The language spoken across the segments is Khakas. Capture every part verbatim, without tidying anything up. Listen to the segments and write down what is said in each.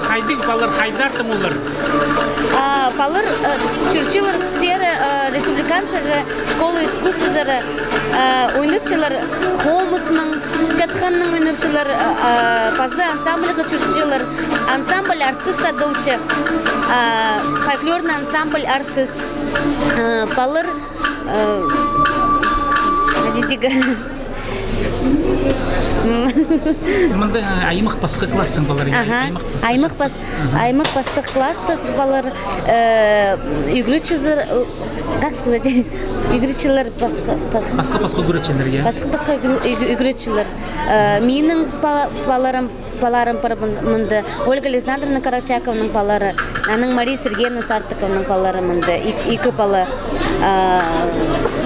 Хайдағ палалар, хайдар тың олар? А, палалар, э, чӧрчелер сері, э, республиканская школа искусствозар, э, ойнапчалар хомыснаң, чатханнаң ойнапчалар, э, э, паза ансамбльға чӧрчелер. Ансамбль «Артыс» адалча, э, фольклорный ансамбль «Артыс». Э, палалар, э, хайди тигі. Мында, э, аймах пасха класстың палалары, я? Аха. Аймах пасха. Аймах пас-, аха, аймах пастых класстың палалары, э, ӱгретчезер, э, как сказать, ӱгретчелер пасха, па-, пасха, пасха ӱгретчелер, я? Пасха, пасха ӱгре-, ӱгре-, ӱгретчелер. Э, минің па-, палаларым, палаларым пар мын-, мында, Ольга Александровна Карачакованың палалары, анаң Мария Сергеевна Сартык- ованың палалары мында, ик-, ікі пала. А,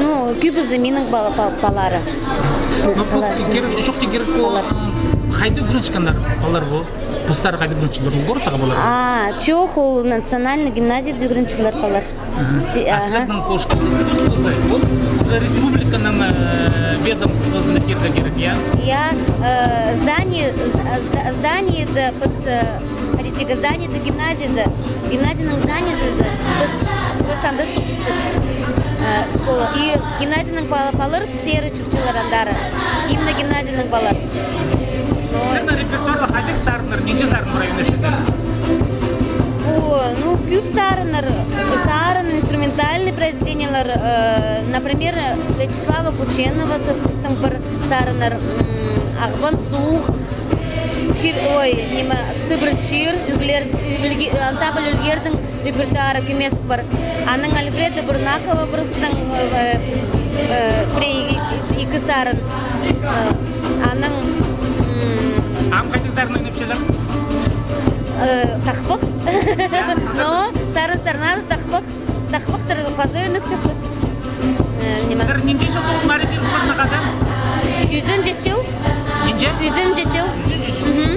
ну, кӧбізі минің пала-, па-, палаларым. Ну, пу пала-, кир-, чох, тик кирек пу, палалар. Хайда ӱгренчеткеннер палалар пу? Постары хайда ӱгренчелер? Ол городтағы палалар? А, чох, ол национальный гимназияда ӱгренчелер палалар. Мгм. Си-, а аха. Сірернің пу школа искусствозы, ол уже республиканың, э, ведомствозында кирге кирек, я? Я, э, здание, з-, з-, зданиеде піс, э, Хайди тигі зданиеде, гимназияда, гимназияның зданиезі, піс, піс анда тоғынчабыс, э, школа. И гимназияның па-, палалары піс сері чӧрчелер андар. Именно гимназияның палалары. Но сірернің репертуарда хайдағ сарыннар, нинҷе сарын прайзы чӧрче? О, ну, кӧп сарыннар, сарын, инструментальный произведениелер, э, например, Вячеслава Кученова, пістің пір сарыннар, м, «Ағбан суғ», Чир, ой, ниме, «Сыбыр чир», «Ӱлгер», ӱлге-, ансамбль «Ӱлгердің» репертуары кӧмес пар. Анаң Альфреда Бурнакова пір пістің, э, э, пірее ікі сарын. Э, анаң, м, ам хайдағ сарын ойнапчалар? Э, тахпах. Но сарын сарназы тахпах. Тахпахтар паза ӧніп чыхпас. Э, ниме? Сірер нинҷе чыл полды Мария Сергеевнаға? Ӱзінҷі чыл. Нинҷе? Ӱзінҷі чыл. Ӱзінҷі чыл. Мгм.